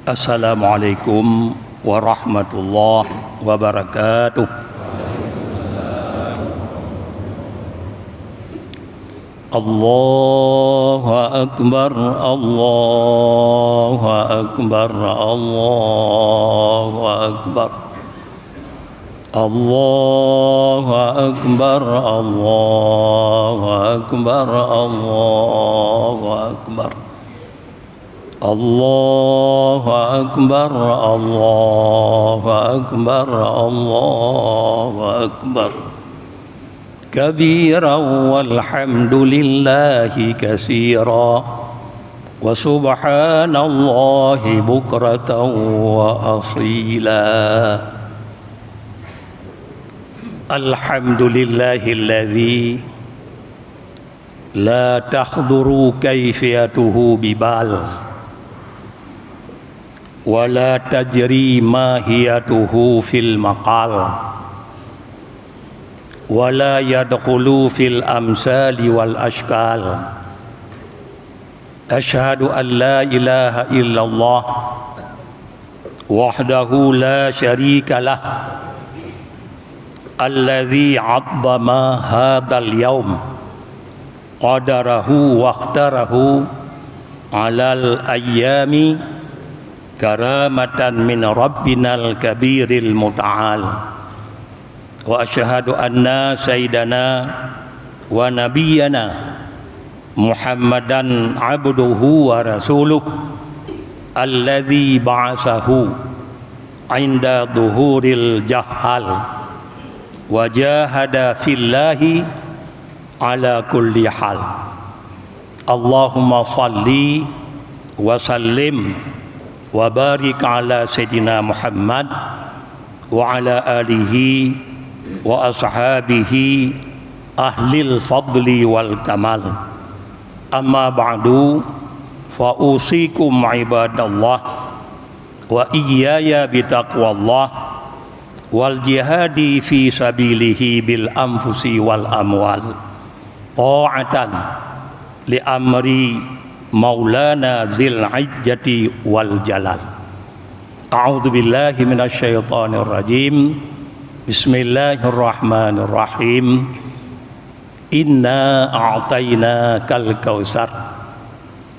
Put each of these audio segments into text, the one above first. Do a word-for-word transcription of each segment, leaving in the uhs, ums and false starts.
Assalamualaikum warahmatullahi wabarakatuh. Allahu akbar, Allahu akbar, Allahu akbar. Allahu akbar, Allahu akbar, Allahu akbar. Allahu akbar, Allahu akbar, Allahu akbar. Kabira walhamdulillahi katsira. Wa subhanallahi bukratan wa asila. Alhamdulillahilladzi la tahduru kaifiyatuhu bibal, wa la tajri mahiyatuhu fil maqal, wa la yadkhulu fil amsali wal ashkal. Asyhadu an la ilaha illallah wahdahu la syarika lah, alladzi 'azzama hadzal yaum qadarahu waqtarahu 'alal ayyami karamatan min rabbinal kabiril muta'al. Wa asyhadu anna sayyidana wa nabiyyana Muhammadan abduhu wa rasuluh, alladzi ba'atsahu 'inda dhuhuril jahal, wa jahada fillahi 'ala kulli hal. Allahumma shalli wa sallim wa barik 'ala sayyidina Muhammad wa 'ala alihi wa ashabihi ahlil fadli wal kamal. Amma ba'du, fa usikum ibadallah wa iyyaya bitaqwallah wal jihadi fi sabilihi bil anfusi wal amwal, ta'atan li amri maulana dzil izzati wal jalal. A'udzu billahi minasy syaithanir rajim. Bismillahirrahmanirrahim. Inna a'tainakal kautsar.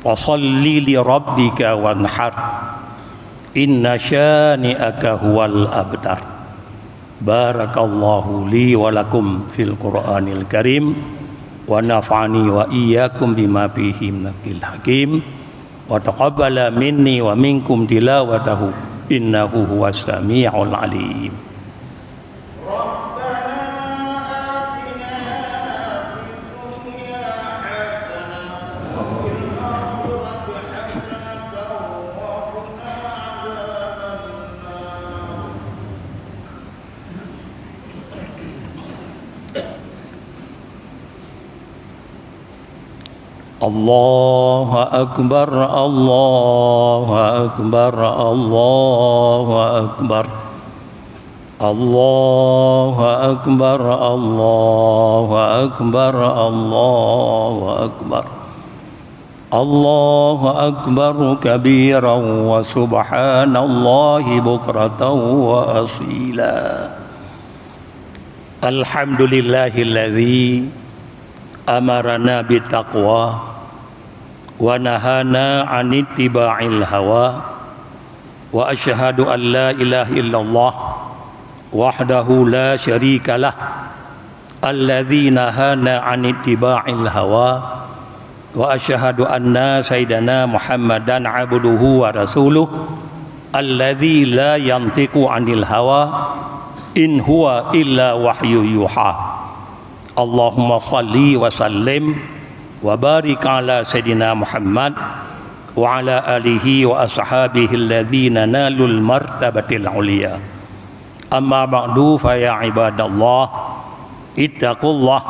Fashalli li rabbika wanhar. Inna syani'aka huwal abtar. Barakallahu li wa lakum fil Qur'anil Karim, wa nafa'ani wa iyyakum bima fihi minal hakim, wa taqabbala minni wa minkum tilawatahu, innahu huwas sami'ul alim. Allahu akbar, Allahu akbar, Allahu akbar. Allahu akbar, Allahu akbar, Allahu akbar. Allahu akbar kabiran wa subhanallahi bukratan wa asila. Alhamdulillahilladzi amarana bittaqwa wa nahana 'anittiba'il hawa. Wa asyhadu an la ilaha illallah wahdahu la syarikalah, alladzi nahana 'anittiba'il hawa. Wa asyhadu anna sayyidana Muhammadan abduhu wa rasuluh, alladzi la yantiqu 'anil hawa, in huwa illa wahyu yuha. Allahumma shalli wa sallim wa barik ala sayyidina Muhammad wa ala alihi wa ashabihi alladzina nalul martabatil ulya. Amma ba'du, fa ya ibadallah, ittaqullah,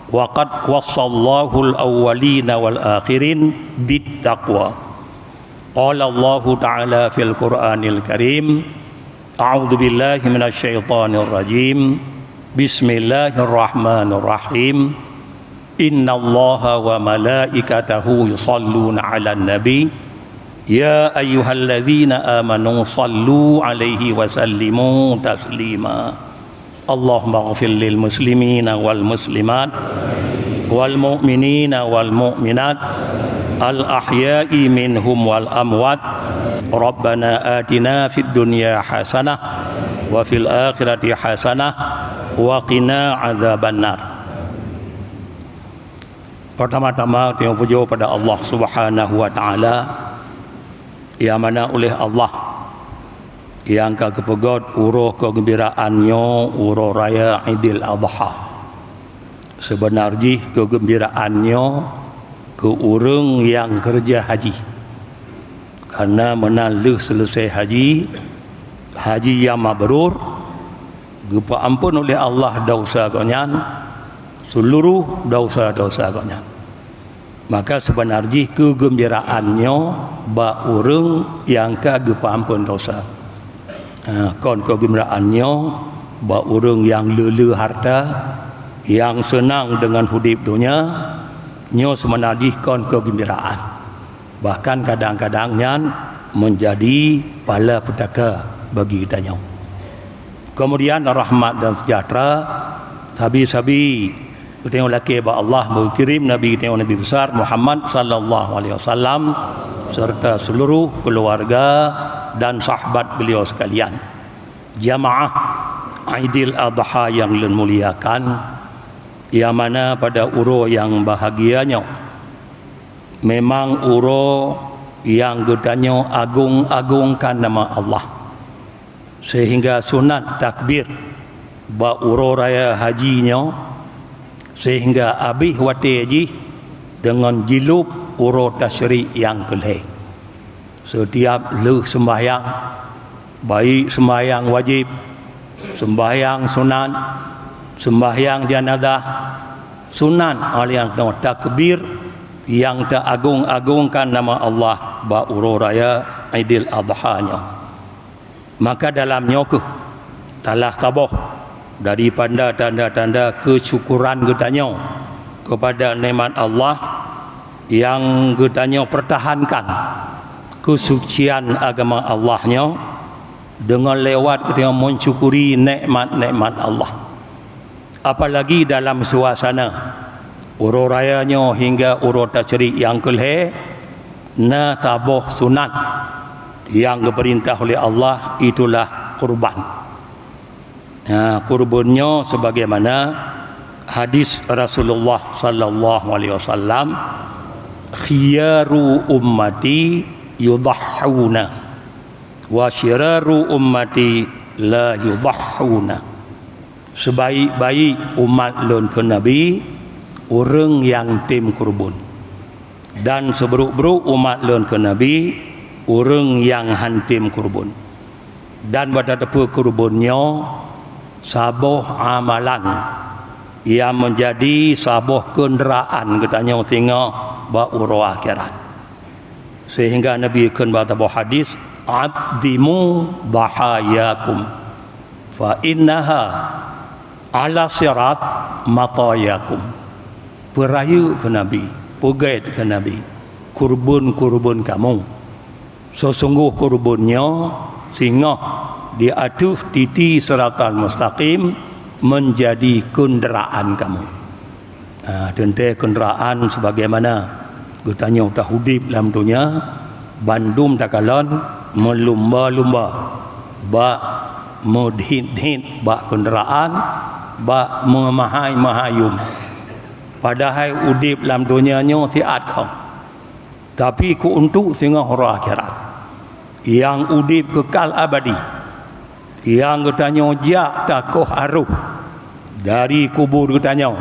wa qad wassallahul awwalina wal akhirin bit taqwa. Qala Allahu ta'ala fil Qur'anil Karim, a'udzu billahi minasy syaithanir rajim. Bismillahirrahmanirrahim. Innallaha wa malaikatahu yusalluna 'alan nabi. Ya ayyuhalladzina amanu sallu alaihi wa sallimu taslima. Allahumma ighfir lil muslimina wal muslimat, wal mu'minina wal mu'minat, al ahya'i minhum wal amwat. Rabbana atina fid dunya hasanah, wa fil akhirati hasanah, wa qina adzabannar. Pertama-tama, tanyoe pujoe pada Allah Subhanahu wa Taala, nyang mana uléh Allah nyang ka geupeugöt uroe keugeumbiraan nyoe uroe raya Idul Adha. Seubeuna jih keugeumbiraan nyoe keu ureuëng nyang keureuja haji. Kareuna meunan lheueh seuleusai haji, haji nyang mabrur, geupeuamphon uléh Allah desya gobnyan, seuluruh desya-desya gobnyan. Maka seubeuna jih keugeumbiraan nyoe bak ureuëng nyang ka geupeuamphon desya. Ha, kon keugeumbiraan nyoe bak ureuëng nyang le-le hareuta, nyang seunang deungon udeb donya, nyoe seubeuna jih kon keugeumbiraan. Bahkan kadang-kadang nyan meunjadi pala peutaka bagi geutanyoe. Keumudian rahmat dan seujahteura sabe-sabe geutanyoe lakée bak Allah, meukirém Nabi geutanyoe, Nabi Besar Muhammad sallallahu alaihi wasallam, serta seuluruh keuluwarga dan sahabat beliau sekalian. Jamaah Aidil Adha nyang lôn muliakan, nyang mana pada uroe nyang bahagia nyoe, memang uroe nyang geutanyoe agong-agongkan nama Allah, seuhingga sunat takbir bak uroe raya haji nyoe, seuhingga abéh watée jih deungon jilôb uroe tasyrik nyang keulhée. Seutiab lheueh seumbahyang, baik seumbahyang wajéb, seumbahyang sunat, seumbahyang janazah, sunat óh lheueh nyan takbir nyang teuagong-agongkan nama Allah bak uroe raya Idul Adha nyoe. Maka dalam nyoe kheueh salah saboh daripada tanda-tanda keusyukuran geutanyoe keupada nikmat Allah nyang geutanyoe peurtahankan keusucian agama Allah nyoe deungon lewat geutanyoe meusyukuri nikmat-nikmat Allah. Apalagi dalam suasana uroe raya nyoe hingga uroe tasyrik nyang keulhée, na saboh sunat nyang geupeurintah uleh Allah, itulah kurban. Nah, kurban nyoe sebagaimana hadis Rasulullah sallallahu alaihi wasallam, "Khiyaru ummati yudhahhuna, wa syiraru ummati la yudhahhuna." Sebaik-baik umat lôn kheun Nabi, ureuëng nyang tem kurban. Dan seubrok-brok umat lôn kheun Nabi, ureuëng nyang han tem kurban. Dan bak tateupeue kurban nyoe saboh amalan nyang meunjadi saboh keundraan geutanyoe singoh bak uroe akhirat. Seuhingga Nabi kheun bak saboh hadis, "Adhimu dhahayakum, fa innaha ala sirat matayakum." Peurayeuk kheun Nabi, peugét kheun Nabi, kurban-kurban kamoe. Seusunggoh kurban nyoe singoh di ateueh titi siratal mustaqim meunjadi keundraan kamoe. Ha, teuntée keundraan sebagaimana geutanyoe taudeb lam donya, bandum takalon meulumba-lumba bak meudhit-dhit bak keundraan, bak meumahai-mahai yum. Padahai udeb lam donya nyoe siat kheueh. Tapi keu untuk singoh uroe akhirat, nyang udeb keukal abadi, nyang geutanyoe jak takoh arôh dari kubur geutanyoe,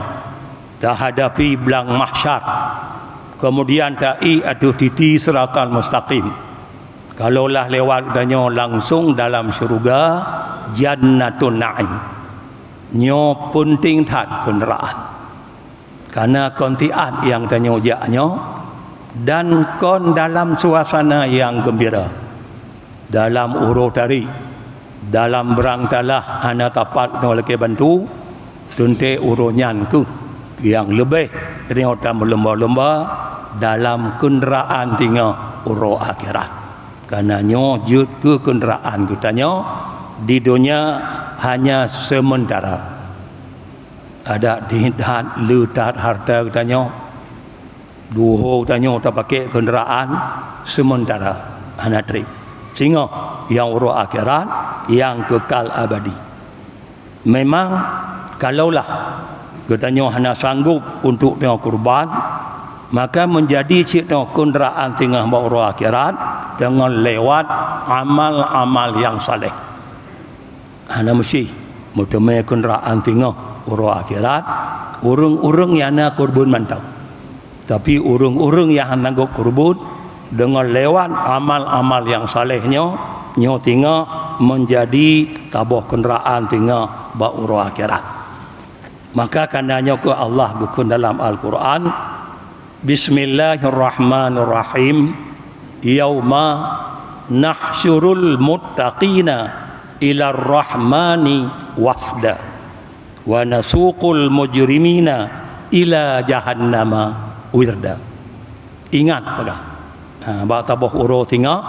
tahadapi blang mahsyar, keumudian ta-ié ateueh titi siratal mustaqim. Kalaulah lewat geutanyoe langsong dalam syeuruga, Jannatun Naim. Nyoe peunteng that keundraan. Kareuna kon siat nyang tanyoe jak nyoe, dan kon dalam suasana nyang geumbira. Dalam uroe tarék, dalam brang talah hana tapat nyoe lakée bantu, teuntée uroe nyan kheueh nyang leubeh tanyoe tameulumba-lumba dalam keundraan singoh uroe akhirat. Karena nyoe jeuet keu keundraan geutanyoe di donya hanya sementara. Adak that le that hareuta geutanyoe, duho geutanyoe tapakée keundraan sementara, hana treb. Singoh nyang uroe akhirat nyang kekal abadi. Memang, kalaulah geutanyoe hana sanggob untuk tanyoe kurban, maka meunjadi cit tanyoe keundraan singoh bak uroe akhirat deungon lewat amal-amal nyang saleh. Hana meusi meuteumé keundraan singoh uroe akhirat ureuëng-ureuëng nyang na kurban mantong. Tapi ureuëng-ureuëng nyang hana sanggob kurban, deungon lewat amal-amal nyang saleh nyoe, nyoe singoh meunjadi saboh keundraan singoh bak uroe akhirat. Maka kana nyoe keuh Allah geukheun dalam Al-Qur'an, "Bismillahirrahmanirrahim. Yauma nahsyurul muttaqina ilar rahmani wafda." "Wa nasuqul mujrimina ila jahannama wirda." Ingat peugah. Ha, bak saboh uroe singoh,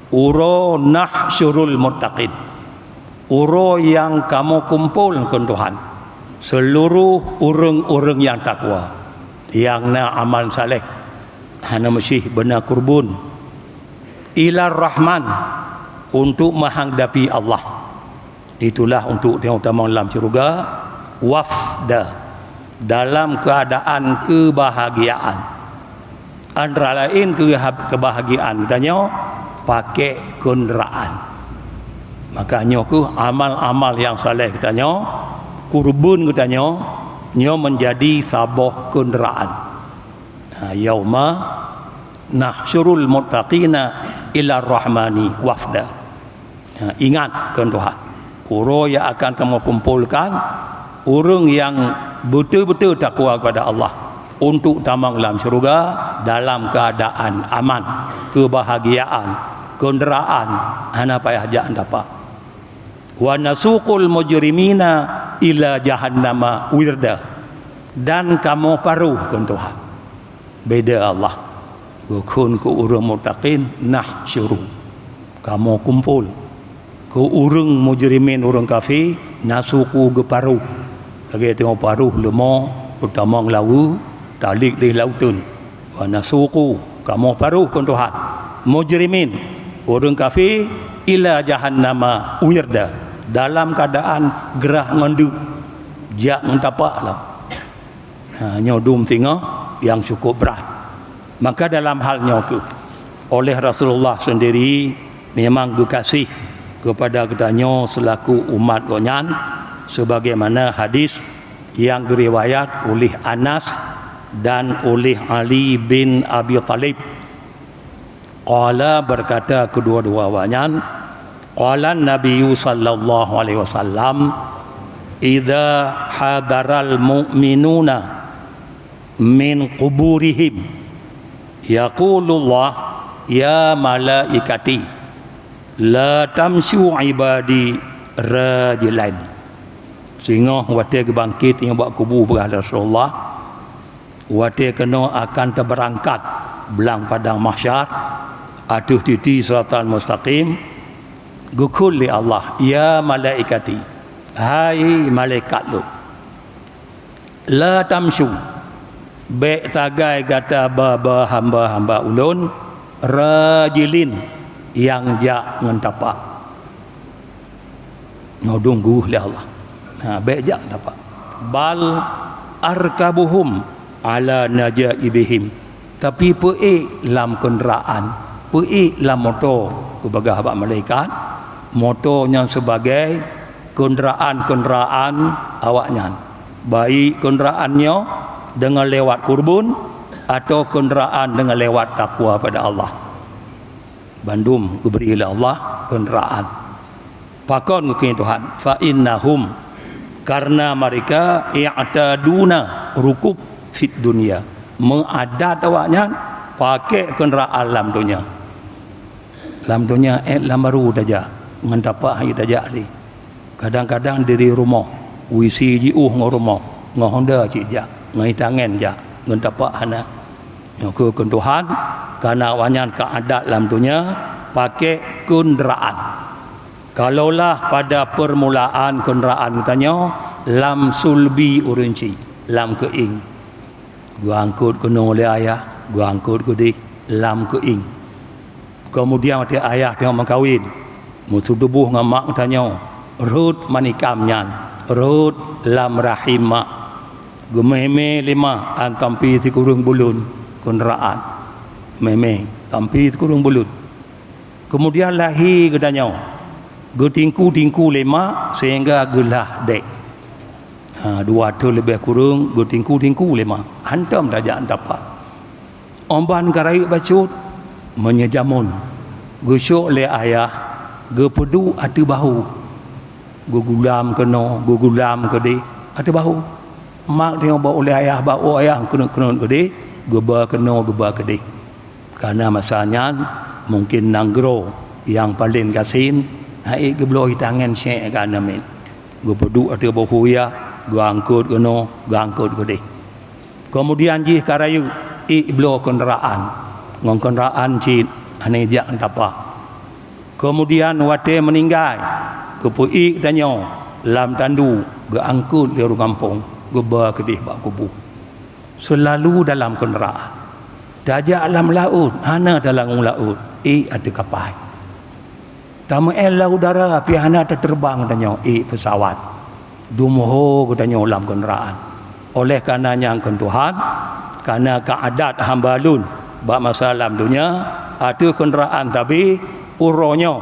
uroe nahsyurul muttaqin. Uroe nyang kamoe kumpol keu Tuhan. Seluruh ureuëng-ureuëng nyang takwa, nyang na amal saleh, hana meusi beuna kurban. Ilar Rahman, untuk meuhadapi Allah. Itulah untuk tanyoe tamong lam syeuruga, wafda, dalam keuadaan keubahagiaan. Antara laén keuha-, keubahagiaan geutanyoe pakée keundraan. Maka nyoe keuh amal-amal nyang saleh geutanyoe, kurban geutanyoe, nyoe meunjadi saboh keundraan. Ha, yauma nahsyurul muttaqina ilar rahmani wafda. Ha, ingat keu Tuhan, uroe nyang akan kamoe kumpolkan ureuëng nyang beutôi-beutôi takwa kepada Allah untuk tamong lam syeuruga dalam keuadaan aman, keubahagiaan, keundraan, hana payah jak nitapa. "Wa nasuqul mujrimina ila jahannama wirda." Dan kamoe paroh keu Tuhan. Beda Allah. Geukheun keu ureuëng muttaqin, nahsyuru. Kamoe kumpol. Keu ureuëng mujrimin, ureuëng kafé, nasuqu geuparoh. Lagée tanyoe paroh leumo, peutamong laweue, talek di lauteun. Wa nasuqu, kamoe paroh keu Tuhan. Mujrimin, ureuëng kafé, ila jahannama wirda, dalam keuadaan grah ngon deuk. Jak ngon tapak lah. Ha, nyoe dum singoh nyang cukup brat. Maka dalam hal nyoe keuh, oleh Rasulullah sendiri memang geugaséh kepada geutanyoe selaku umat Gobnyan, sebagaimana hadis nyang geuriwayat oleh Anas dan oleh Ali bin Abi Thalib. Qala, berkata kedua-dua awaknyan, qala Nabiyyu sallallahu alaihi wasallam, "Idza hadaral mu'minuna min quburihim, yaqulullah, ya malaikati, la tamsyu ibadi rajilain." Singoh watée geubangkét nyang bak kubu, peugah Rasulullah, watée keunoe akan teubeurangkat blang padang mahsyar ateueh titi siratal mustaqim, geukheun lé Allah, "Ya malaikati, hai malaikat lôn, la tamsyu, bék sagai gata ba-ba hamba-hamba ulôn, rajilin, nyang jak ngon tapak." Nyoe dong geuh lé Allah. Ha, bék jak tapak. "Bal arkabuhum ala najaibihim." Tapi peuék lam keundraan, peuék lam moto, peugah bak malaikat, moto nyan sebagai keundraan-keundraan awaknyan. Baik keundraan nyoe deungon lewat kurban, atau keundraan deungon lewat takwa pada Allah. Bandum geubri lé Allah keundraan. Pakon geukheun Tuhan? "Fa innahum," karena mereka, "i'taduna rukub fid dunya," meuadat awaknyan pakèk keundraan lam donya. Lam donya, eh, lam baru tajak, ngon tapak han tajak lé. Kadang-kadang dari rumoh, wisi jiôh ngon rumoh, ngon honda cit jak, ngon itangen jak, ngon tapak hana. Nyoe keuh keu Tuhan, karena awaknyan ka adat lam donya pakai kenderaan. Kalaulah pada permulaan kenderaan geutanyoe lam sulbi ureuëng chik, lam keuieng. Geuangkot keunoe lé ayah, geuangkot keudeh lam keuieng. Keumudian watée ayah teungoh meukawen, meuseutuboh ngon mak geutanyoe, rhot manikam nyan, rhot lam rahim mak. Geumé-mé lé mak, an tampi sikureueng buleuen kenderaan. Mémé, tampi sikureueng buleuen. Keumudian lahé geutanyoe, geutingku-tingku lé mak sehingga geulah dék. Ha, dua thon leubeh kureueng geutingku-tingku lé mak. Hantom tajak tapak. Óh ban ka rayeuk bacut, meunyoe jameun, geusyok lé ayah, geupeuduek ateueh bahu. Geugulam keunoe, geugulam keudeh, ateueh bahu. Mak teungoh bak ulée ayah, bak u ayah keuneuk-keuneuk keudeh, geuba keunoe, geuba keudeh. Karena masa nyan, mungkin nanggroe nyang paleng gasien, hana ék geubloe itangen syek keu aneuk miet. Geupeuduek ateueh bahu ayah, geuangkot keunoe, geuangkot keudeh. Keumudian jih ka rayeuk, ék bloe kenderaan. Ngon kenderaan cit hana jak tapak. Keumudian watée meuninggai, geupeuék tanyoe lam tandu, geuangkot lé ureuëng gampông, geuba keudeh bak kubu. Seulalu dalam kenderaan. Tajak lam laôt, hana talangue laôt, ék ateueh kapai. Tameu'en lam udara, pih hana tateureubang tanyoe, ék peusawat. Dumho geutanyoe lam kenderaan. Oleh karena nyan keu Tuhan, karena ka adat hamba Lôn bak masa lam donya, ateueh kenderaan tabi, uroe nyoe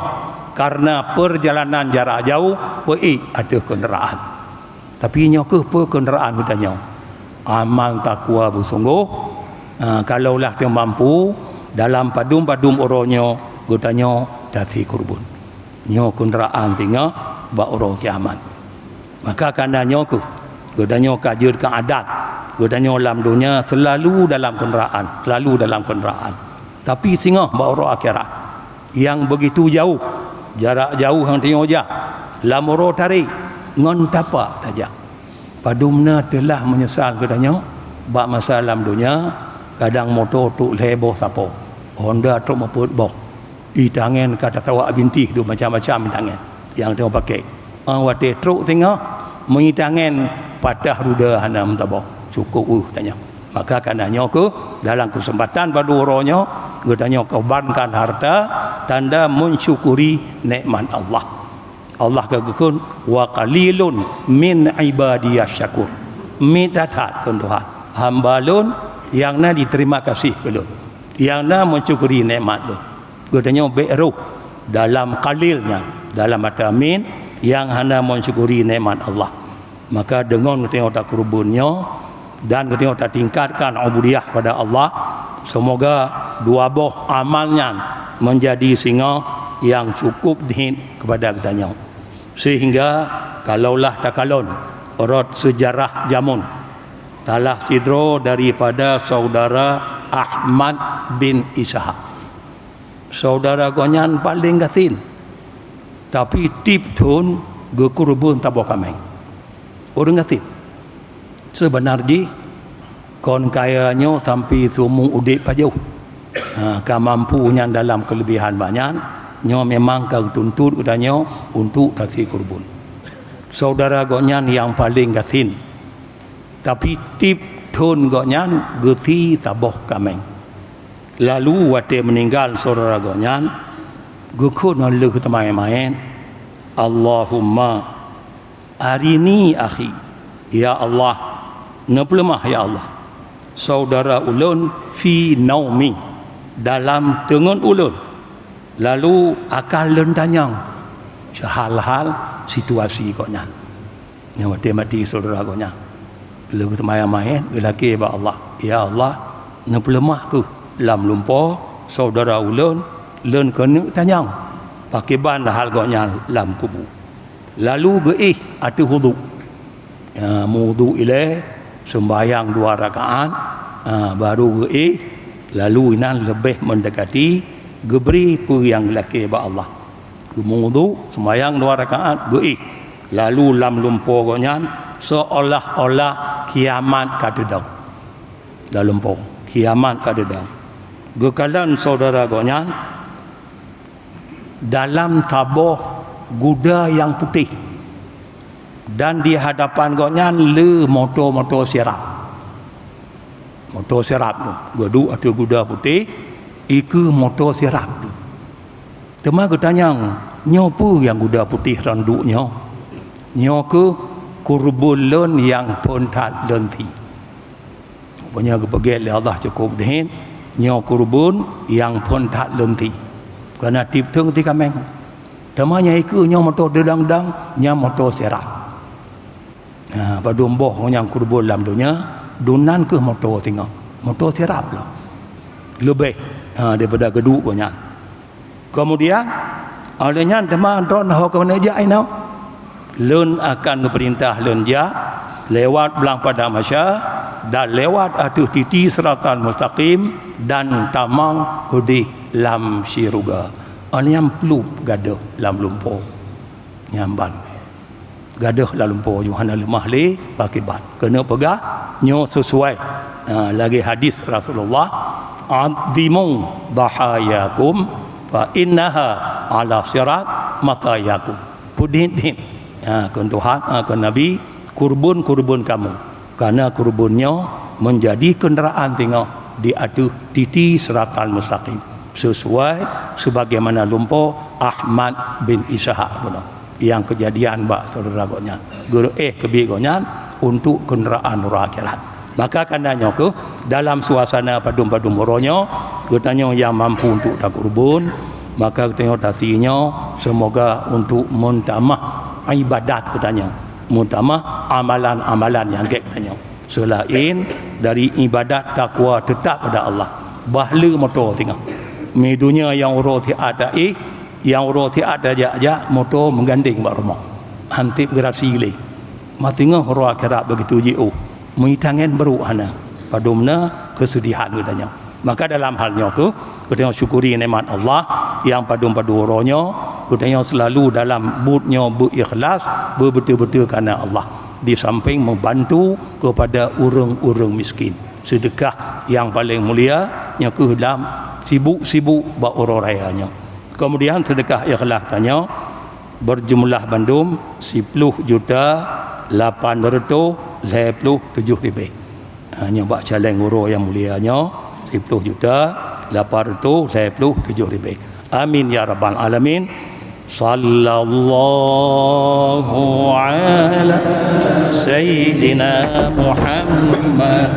karena perjalanan jarak jauh, peuék ateueh kenderaan. Tapi nyoe keuh peue kenderaan geutanyoe? Amal takwa beusunggoh. Ha, kalaulah teumampu, dalam padum-padum uroe nyoe geutanyoe tasi keureubeuen. Nyoe kenderaan singoh bak uroe kiamat. Maka karena nyoe keuh, geutanyoe ka jeuet keu adat, geutanyoe lam donya seulalu dalam kenderaan, seulalu dalam kenderaan. Tapi singoh bak uroe akhirat, nyang beugitu jauh, jarak jauh nyang tanyoe jak, lam uroe tarek, ngon tapak tajak. Padum na teulah meunyeusal geutanyoe, bak masa lam donya, kadang moto trok lhée boh sapo, Honda trok meupeuet boh, itangen ka tatawak bintéh, dum macam-macam itangen nyang tanyoe pakai. Óh watée trok singoh, meuitangen patah ruda hana meusaboh, cukop weueh tanyoe. Maka karena nyoe keuh, dalam keuseumpatan padum uroe nyoe, geutanyoe korbankan hareuta, tanda meusyukuri nekmat Allah. Allah ka geukheun, "Wa qalilun min ibadiyasy syakur." Mita that keu Tuhan, hamba Lôn nyang na jiterima kasih keu Lôn, nyang na meusyukuri nekmat Lôn. Geutanyoe bék rhoh dalam qalil nyan, dalam ata min nyang hana meusyukuri nekmat Allah. Maka deungon geutanyoe takeureubeuen nyoe dan geutanyoe tatingkatkan ubudiyah kepada Allah, seumoga dua boh amal nyan meunjadi singoh nyang cukop niet kepada geutanyoe. Sehingga kalaulah takalon rot seujarah jameun, salah sidroe daripada saudara Ahmad bin Ishaq. Saudara gobnyan paleng gasien, tapi tiep thon geukeureubeuen saboh kaméng. Ureuëng gasien. Seubeuna jih, kon kaya nyoe sampoe seumu udeb pajoh. Ha, ka mampu nyan dalam keuleubehan banyak, nyoe memang ka geutuntot geutanyoe untuk tasi keureubeuen. Saudara gobnyan nyang paleng gasien, tapi tiep thon gobnyan geusie saboh kaméng. Lalu watée meuninggai saudara gobnyan, geukheun lheueh teumanyong-manyong, "Allahumma arini akhi." Ya Allah, neupeuleumah, ya Allah, saudara ulôn fi naumi, dalam teungeut ulôn. Lalu akan lôn tanyong hal-hal situasi gobnyan. Nyoe watée maté saudara gobnyan, lheueh teumanyong-manyong, geulakée bak Allah, "Ya Allah, neupeuleumah kheueh lam lumpoe saudara ulôn, lôn keuneuk tanyong pakriban hal gobnyan lam kubu." Lalu geuéh ateueh udhu. Ya, meuudhu ilée, seumbahyang dua rakaat, ha, baru geuéh, lalu inan leubeh meundekati geubri peue nyang geulakée bak Allah. Geumeuudhu, seumbahyang dua rakaat, geuéh. Lalu lam lumpoe gobnyan seolah-olah kiamat ka teudong. Lam lumpoe. kiamat ka deudong. Geukalon syedara gobnyan dalam saboh guda nyang putéh, dan di hadapan gobnyan le moto-moto sirab. Moto sirab tu geuduek ateueh guda putéh, ikeue moto sirab tu. Teuma geutanyong, "Nyoe peue nyang guda putéh rhon duek nyoe?" "Nyoe keuh kurbon lôn nyang phon that lôn sie." Rupanya geupeugét lé Allah cukôp deuh, "Nyoe kurbon nyang phon that lôn sie." Kana tieb theueng sie kaméng. Teuma nyang ikeue nyoe moto deudang-dang, nyan moto sirab. Ha, padum boh nyang kurbon lam donya, dunyan keuh moto singoh, moto sirab lah. Leubeh, ha, daripada geuduek gobnyan. Kemudian, oleh nyan teuma droen ho keuneuk jak inoe. Lôn akan geupeurintah lôn jak lewat blang padang mahsyar dan lewat ateueh titi siratal mustaqim dan tamong keudeh lam syeuruga. Oleh nyan plup gadôh lam lumpo. Nyan ban. Gadôh lam lumpo nyoe hana leumah lé pakiban. Keuneuk peugah nyoe sesuai, ha, lagée hadis Rasulullah, "Azzimu dhahayakum fa innaha ala sirat matayakum." Peudit-dit, ha, keu Tuhan, ha, keu Nabi, kurbon-kurbon kamu. Karena kurbon nyoe menjadi kenderaan singoh di ateueh titi siratal mustaqim, sesuai sebagaimana lumpo Ahmad bin Ishaq bunoe. Nyang keujadian bak syedara gobnyan, geureuéh keubiet gobnyan untuk kenderaan uroe akhirat. Maka karena nyoe keuh, dalam suasana padum-padum uroe nyoe, geutanyoe nyang mampu untuk takurbon, maka geutanyoe tasie nyoe, semoga untuk meutamah ibadat geutanyoe. Meutamah amalan-amalan nyang gét tanyoe. Seulaén dari ibadat takwa teutab pada Allah, bah le moto singoh. Mi donya nyang uroe siat taéh, nyang uroe siat tajak-jak, moto meugandeng bak rumoh. Hantéb geurasi lé. Masingoh uroe akhirat begitu jiôh. Meuitangen brôk hana. Padum na keusedihan geutanyoe. Maka dalam hal nyoe keuh, geutanyoe syukuri nikmat Allah nyang padum-padum uroe nyoe, geutanyoe seulalu dalam buet nyoe beu-ikhlas, beubeutôi-beutôi kareuna Allah, di samping meubantu keupada ureuëng-ureuëng miskin. Seudeukah nyang paleng mulia nyoe keuh lam sibuk-sibuk bak uroe raya nyoe. Keumudian seudeukah ikhlas tanyoe, beujumlah bandum siploh juta lapan reutôh lhée ploh tujoh ribée. Ha, nyoe bak caleng uroe nyang mulia nyoe, siploh juta lapan reutôh lhée ploh tujoh ribée. Amin ya rabbal alamin. Sallallahu ala sayyidina Muhammad.